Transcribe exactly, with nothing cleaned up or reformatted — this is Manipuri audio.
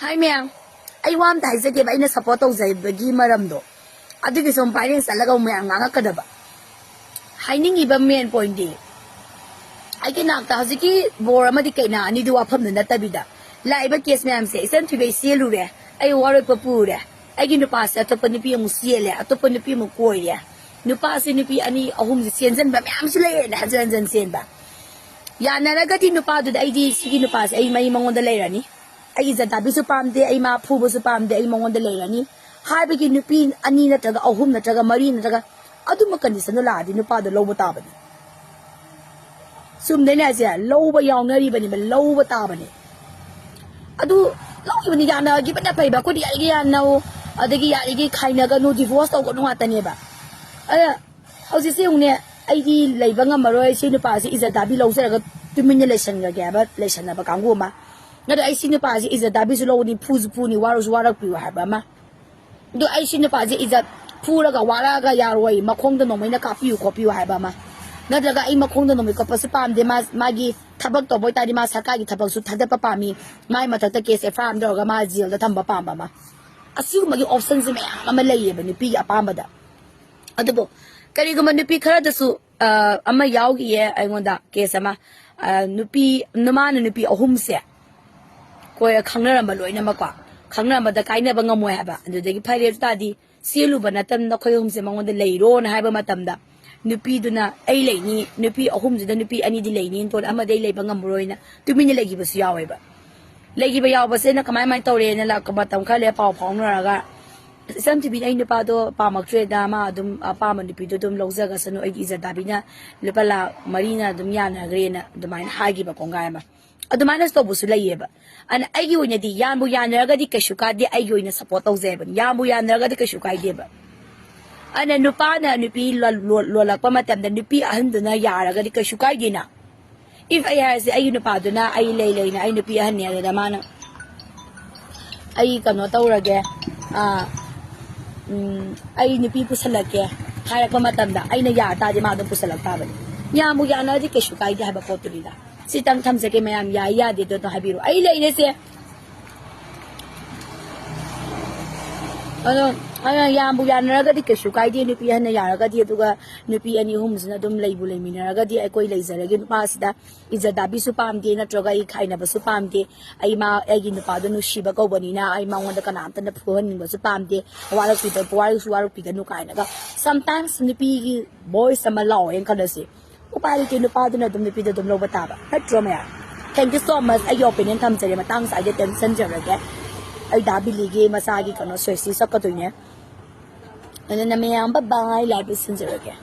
ꯍꯥꯏ ꯃꯌꯥꯝ, ꯑꯩ ꯋꯥ ꯑꯝꯇ ꯍꯥꯏꯖꯒꯦꯕ, ꯑꯩꯅ ꯁꯞꯄꯣꯔꯠ ꯇꯧꯖꯕꯒꯤ ꯃꯔꯝꯗꯣ꯫ ꯑꯗꯨꯒꯤ ꯁꯨꯝ ꯚꯥꯏꯔꯦꯟ ꯆꯠꯂꯒ ꯑꯃꯨꯛ ꯃꯌꯥꯝ ꯉꯥꯡꯉꯛꯀꯗꯕ꯫ ꯍꯥꯏꯅꯤꯡꯉꯤꯕ ꯃꯦꯟ ꯄꯣꯏꯟꯗꯤ, ꯑꯩꯒꯤ ꯅꯥꯛꯇ ꯍꯧꯖꯤꯛꯀꯤ ꯕꯣꯔ ꯑꯃꯗꯤ ꯀꯩꯅꯥ ꯑꯅꯤꯗꯨ ꯋꯥꯐꯝꯗꯨ ꯅꯠꯇꯕꯤꯗ, ꯂꯥꯛꯏꯕ ꯀꯦꯁ ꯃꯌꯥꯝꯁꯦ, ꯏꯆꯟ ꯊꯣꯏꯕꯤ ꯑꯩ ꯆꯦꯜꯂꯨꯔꯦ, ꯑꯩ ꯋꯥꯔꯣꯏꯄꯣꯠ ꯄꯨꯔꯦ, ꯑꯩꯒꯤ ꯅꯨꯄꯥꯁꯦ ꯑꯇꯣꯞꯄ ꯅꯨꯄꯤ ꯑꯃꯨꯛ ꯆꯦꯜꯂꯦ, ꯑꯇꯣꯞꯄ ꯅꯨꯄꯤ ꯑꯃꯨꯛ ꯀꯣꯏꯔꯦ, ꯅꯨꯄꯥꯁꯦ ꯅꯨꯄꯤ ꯑꯅꯤ ꯑꯍꯨꯝꯁꯦ ꯆꯦꯟꯁꯤꯟꯕ ꯃꯌꯥꯝꯁꯨ ꯂꯩꯔꯦꯅ, ꯍꯟꯖꯟ ꯍꯟꯖꯟ ꯆꯦꯟꯕ꯫ ꯌꯥꯅꯔꯒꯗꯤ ꯅꯨꯄꯥꯗꯨꯗ, ꯑꯩꯗꯤ ꯁꯤꯒꯤ ꯅꯨꯄꯥꯁꯦ ꯑꯩ ꯃꯩ ꯃꯉꯣꯟꯗ ꯂꯩꯔꯅꯤ, ꯑꯩ ꯏꯖꯠ ꯇꯥꯕꯤꯁꯨ ꯄꯥꯝꯗꯦ, ꯑꯩ ꯃꯥ ꯐꯨꯕꯁꯨ ꯄꯥꯝꯗꯦ, ꯑꯩ ꯃꯉꯣꯟꯗ ꯂꯩꯔꯅꯤ ꯍꯥꯏꯕꯒꯤ ꯅꯨꯄꯤ ꯑꯅꯤ ꯅꯠꯇ꯭ꯔꯒ ꯑꯍꯨꯝ ꯅꯠꯇ꯭ꯔꯒ ꯃꯔꯤ ꯅꯠꯇ꯭ꯔꯒ ꯑꯗꯨꯝꯕ ꯀꯟꯗꯤꯁꯟꯗꯣ ꯂꯥꯛꯑꯗꯤ ꯅꯨꯄꯥꯗꯣ ꯂꯧꯕ ꯇꯥꯕꯅꯤ꯫ ꯆꯨꯝꯗꯩꯅꯦ ꯍꯥꯏꯁꯦ, ꯂꯧꯕ ꯌꯥꯎꯅꯔꯤꯕꯅꯦꯕ, ꯂꯧꯕ ꯇꯥꯕꯅꯦ꯫ ꯑꯗꯨ ꯂꯧꯈꯤꯕꯅꯤ, ꯌꯥꯅꯈꯤꯕꯅ ꯐꯩꯕ꯫ ꯑꯩꯈꯣꯏꯗꯤ ꯌꯥꯔꯤꯒꯩ ꯌꯥꯅꯧ, ꯑꯗꯒꯤ ꯌꯥꯔꯤꯒꯩ ꯈꯥꯏꯅꯒꯅꯨ, ꯗꯤꯚꯣꯔꯁ ꯇꯧꯒꯅꯨ ꯉꯥꯛꯇꯅꯦꯕ꯫ ꯑꯗ ꯍꯧꯖꯤꯛꯁꯦ ꯌꯦꯡꯉꯨꯅꯦ, ꯑꯩꯗꯤ ꯂꯩꯕ ꯉꯝꯃꯔꯣꯏ, ꯁꯤ ꯅꯨꯄꯥꯁꯤ ꯏꯖꯠ ꯇꯥꯕꯤ ꯂꯧꯖꯔꯒ ꯇꯨꯃꯤꯟꯅ ꯂꯩꯁꯟꯈ꯭ꯔꯒꯦ ꯍꯥꯏꯕ ꯂꯩꯁꯟꯅꯕ ꯀꯥꯡꯕꯨ ꯑꯃ꯫ ꯅꯠꯇ꯭ꯔ ꯑꯩ ꯁꯤ ꯅꯨꯄꯥꯁꯤ ꯏꯖꯠ ꯇꯥꯕꯤꯁꯨ ꯂꯧꯅꯤ, ꯐꯨꯁꯨ ꯐꯨꯅꯤ, ꯋꯥꯔꯁꯨ ꯋꯥꯔꯛꯄꯤꯌꯨ ꯍꯥꯏꯕ ꯑꯃ꯫ ꯑꯗꯣ ꯑꯩ ꯁꯤ ꯅꯨꯄꯥꯁꯦ ꯏꯖꯠ ꯐꯨꯔꯒ ꯋꯥꯔꯛꯑꯒ ꯌꯥꯔꯣꯏ, ꯃꯈꯣꯡꯗ ꯅꯣꯡꯃꯩꯅ ꯀꯥꯞꯄꯤꯌꯨ ꯈꯣꯠꯄꯤꯌꯨ ꯍꯥꯏꯕ ꯑꯃ꯫ ꯅꯠꯇ꯭ꯔꯒ ꯑꯩ ꯃꯈꯣꯡꯗ ꯅꯣꯡꯃꯩ ꯀꯥꯞꯄꯁꯨ ꯄꯥꯝꯗꯦ, ꯃꯥ, ꯃꯥꯒꯤ ꯊꯕꯛ ꯇꯧꯕ ꯑꯣꯏꯇꯥꯔꯗꯤ ꯃꯥ ꯁꯔꯀꯥꯔꯒꯤ ꯊꯕꯛꯁꯨ ꯊꯥꯗꯠꯄ ꯄꯥꯝꯃꯤ, ꯃꯥꯏ ꯃꯊꯛꯇ ꯀꯦꯁ ꯑꯦꯐ ꯑꯥꯏ ꯑꯥꯔ ꯑꯃ ꯇꯧꯔꯒ ꯃꯥ ꯖꯦꯜꯗ ꯊꯝꯕ ꯄꯥꯝꯕ ꯑꯃ꯫ ꯑꯁꯤꯒꯨꯝꯕꯒꯤ ꯑꯣꯞꯁꯟꯁꯦ ꯃꯌꯥꯝ ꯑꯃ ꯂꯩꯌꯦꯕ ꯅꯨꯄꯤꯒꯤ ꯑꯄꯥꯝꯕꯗ꯫ ꯑꯗꯨꯕꯨ ꯀꯔꯤꯒꯨꯝꯕ ꯅꯨꯄꯤ ꯈꯔꯗꯁꯨ, ꯑ, ꯑꯃ ꯌꯥꯎꯈꯤꯌꯦ ꯑꯩꯉꯣꯟꯗ ꯀꯦꯁ ꯑꯃ, ꯑ, ꯅꯨꯄꯤ, ꯅꯨꯃꯥꯅ ꯅꯨꯄꯤ ꯑꯍꯨꯝꯁꯦ ꯀꯣꯏ ꯈꯪꯅꯔꯝꯕ ꯂꯣꯏꯅꯃꯛꯀꯣ, ꯈꯪꯅꯔꯝꯕꯗ ꯀꯥꯏꯅꯕ ꯉꯝꯃꯣꯏ ꯍꯥꯏꯕ꯫ ꯑꯗꯨꯗꯒꯤ ꯐꯔꯦ ꯑꯗꯨ ꯇꯥꯔꯗꯤ ꯆꯦꯜꯂꯨꯕ ꯅꯠꯇꯝꯅ ꯅꯈꯣꯏ ꯑꯍꯨꯝꯁꯦ ꯃꯉꯣꯟꯗ ꯂꯩꯔꯣꯅ ꯍꯥꯏꯕ ꯃꯇꯝꯗ, ꯅꯨꯄꯤꯗꯨꯅ ꯑꯩ ꯂꯩꯅꯤ, ꯅꯨꯄꯤ ꯑꯍꯨꯝꯁꯤꯗ ꯅꯨꯄꯤ ꯑꯅꯤꯗꯤ ꯂꯩꯅꯤ, ꯅꯇꯣꯟ ꯑꯃꯗꯤ ꯑꯩ ꯂꯩꯕ ꯉꯝꯃꯔꯣꯏꯅ ꯇꯨꯃꯤꯟꯅ ꯂꯩꯈꯤꯕꯁꯨ ꯌꯥꯎꯋꯦꯕ꯫ ꯂꯩꯈꯤꯕ ꯌꯥꯎꯕꯁꯤꯅ ꯀꯃꯥꯏ ꯀꯃꯥꯏꯅ ꯇꯧꯔꯦꯅ ꯂꯥꯛꯄ ꯃꯇꯝ ꯈꯔ ꯂꯩꯔ ꯄꯥꯎ ꯐꯥꯎꯅꯔꯒ, ꯏꯆꯟ ꯊꯣꯏꯕꯤꯅ ꯑꯩ ꯅꯨꯄꯥꯗꯣ ꯄꯥꯝꯃꯛꯇ꯭ꯔꯦꯗ, ꯃꯥ ꯑꯗꯨꯝ ꯑꯄꯥꯝꯕ ꯅꯨꯄꯤꯗꯣ ꯑꯗꯨꯝ ꯂꯧꯖꯒꯁꯅꯨ, ꯑꯩꯒꯤ ꯏꯖꯠ ꯇꯥꯕꯤꯅ ꯂꯨꯄꯥ ꯂꯥꯈ ꯃꯔꯤꯅ ꯑꯗꯨꯝ ꯌꯥꯅꯈ꯭ꯔꯦꯅ ꯑꯗꯨꯃꯥꯏꯅ ꯍꯥꯏꯈꯤꯕ ꯀꯣꯡꯒꯥꯏ ꯑꯃ꯫ ꯑꯗꯨꯃꯥꯏꯅꯁꯨ ꯇꯧꯕꯁꯨ ꯂꯩꯌꯦꯕ꯫ ꯑꯗꯨꯅ ꯑꯩꯒꯤ ꯑꯣꯏꯅꯗꯤ ꯌꯥꯟꯕꯨ ꯌꯥꯅꯔꯒꯗꯤ ꯀꯩꯁꯨ ꯀꯥꯏꯗꯦ, ꯑꯩꯒꯤ ꯑꯣꯏꯅ ꯁꯞꯄꯣꯔꯠ ꯇꯧꯖꯩꯕꯅꯤ, ꯌꯥꯟꯕꯨ ꯌꯥꯅꯔꯒꯗꯤ ꯀꯩꯁꯨ ꯀꯥꯏꯗꯦꯕ꯫ ꯑꯗꯨꯅ ꯅꯨꯄꯥꯅ ꯅꯨꯄꯤ ꯂꯣ-, ꯂꯣ-, ꯂꯣꯜꯂꯛꯄ ꯃꯇꯝꯗ ꯅꯨꯄꯤ ꯑꯍꯟꯗꯨꯅ ꯌꯥꯔꯒꯗꯤ ꯀꯩꯁꯨ ꯀꯥꯏꯗꯦꯅ꯫ If ꯑꯩ ꯍꯥꯏꯔꯁꯦ, ꯑꯩꯒꯤ ꯅꯨꯄꯥꯗꯨꯅ ꯑꯩ ꯂꯩ ꯂꯩꯅ ꯑꯩ ꯅꯨꯄꯤ ꯑꯍꯟꯅꯤ ꯑꯗꯨꯗ ꯃꯥꯅ ꯑꯩ ꯀꯩꯅꯣ ꯇꯧꯔꯒꯦ, ꯑꯥ, ꯎꯝ, ꯑꯩ ꯅꯨꯄꯤ ꯄꯨꯁꯜꯂꯛꯀꯦ ꯍꯥꯏꯔꯛꯄ ꯃꯇꯝꯗ ꯑꯩꯅ ꯌꯥ ꯇꯥꯔꯗꯤ ꯃꯥ ꯑꯗꯨꯝ ꯄꯨꯁꯜꯂꯛ ꯇꯥꯕꯅꯤ꯫ ꯌꯥꯝꯕꯨ ꯌꯥꯅꯔꯗꯤ ꯀꯩꯁꯨ ꯀꯥꯏꯗꯦ ꯍꯥꯏꯕ ꯄꯣꯠꯇꯨꯅꯤꯗ꯫ ꯁꯤꯇꯪ ꯊꯝꯖꯒꯦ ꯃꯌꯥꯝ, ꯌꯥꯏ ꯌꯥꯗꯦꯗꯣ ꯑꯗꯨꯝ ꯍꯥꯏꯕꯤꯔꯣ꯫ ꯑꯩ ꯂꯩꯔꯦꯁꯦ꯫ ꯑꯗꯣ ꯑꯗꯨꯅ ꯌꯥꯝꯕꯨ ꯌꯥꯅꯔꯒꯗꯤ ꯀꯩꯁꯨ ꯀꯥꯏꯗꯦ, ꯅꯨꯄꯤ ꯑꯍꯟꯅ ꯌꯥꯔꯒꯗꯤ꯫ ꯑꯗꯨꯒ ꯅꯨꯄꯤ ꯑꯅꯤ ꯑꯍꯨꯝꯁꯤꯅ ꯑꯗꯨꯝ ꯂꯩꯕꯨ ꯂꯩꯃꯤꯟꯅꯔꯒꯗꯤ, ꯑꯩꯈꯣꯏ ꯂꯩꯖꯔꯒꯦ, ꯅꯨꯄꯥꯁꯤꯗ ꯏꯖꯠ ꯗꯥꯕꯤꯁꯨ ꯄꯥꯝꯗꯦ, ꯅꯠꯇ꯭ꯔꯒ ꯑꯩ ꯈꯥꯏꯅꯕꯁꯨ ꯄꯥꯝꯗꯦ, ꯑꯩ ꯃꯥ ꯑꯩꯒꯤ ꯅꯨꯄꯥꯗꯣ ꯅꯨꯡꯁꯤꯕ ꯀꯧꯕꯅꯤꯅ ꯑꯩ ꯃꯉꯣꯟꯗ ꯀꯅꯥꯝꯇꯅ ꯐꯨꯍꯟꯅꯤꯡꯕꯁꯨ ꯄꯥꯝꯗꯦ, ꯋꯥꯔꯛꯄꯤꯗ ꯋꯥꯔꯁꯨ ꯋꯥꯔꯛꯄꯤꯒꯅꯨ ꯀꯥꯏꯅꯒ꯫ Sometimes ꯅꯨꯄꯤꯒꯤ voice ꯑꯃ ꯂꯥꯎꯋꯦꯅ ꯈꯜꯂꯁꯤ, ꯎꯄꯥꯏ ꯂꯩꯇꯦ, ꯅꯨꯄꯥꯗꯨꯅ ꯑꯗꯨꯝ ꯅꯨꯄꯤꯗꯣ ꯑꯗꯨꯝ ꯂꯧꯕ ꯇꯥꯕ ꯅꯠꯇ꯭ꯔꯣ ꯃꯌꯥꯝ? Thank you so much꯫ ꯑꯩꯒꯤ opinion ꯊꯝꯖꯔꯦ, ꯃꯇꯥꯡ ꯆꯥꯗꯦ, tension ꯖꯔꯒꯦ꯫ ꯑꯩ ꯗꯥ ꯕꯤꯂꯤꯒꯤ ꯃꯆꯥꯒꯤ ꯀꯩꯅꯣ ꯁꯣꯏꯁꯤ ꯆꯠꯀꯗꯣꯏꯅꯦ꯫ ꯑꯗꯨꯅ ꯃꯌꯥꯝ bye bye, live ꯂꯣꯏꯁꯤꯟꯖꯔꯒꯦ꯫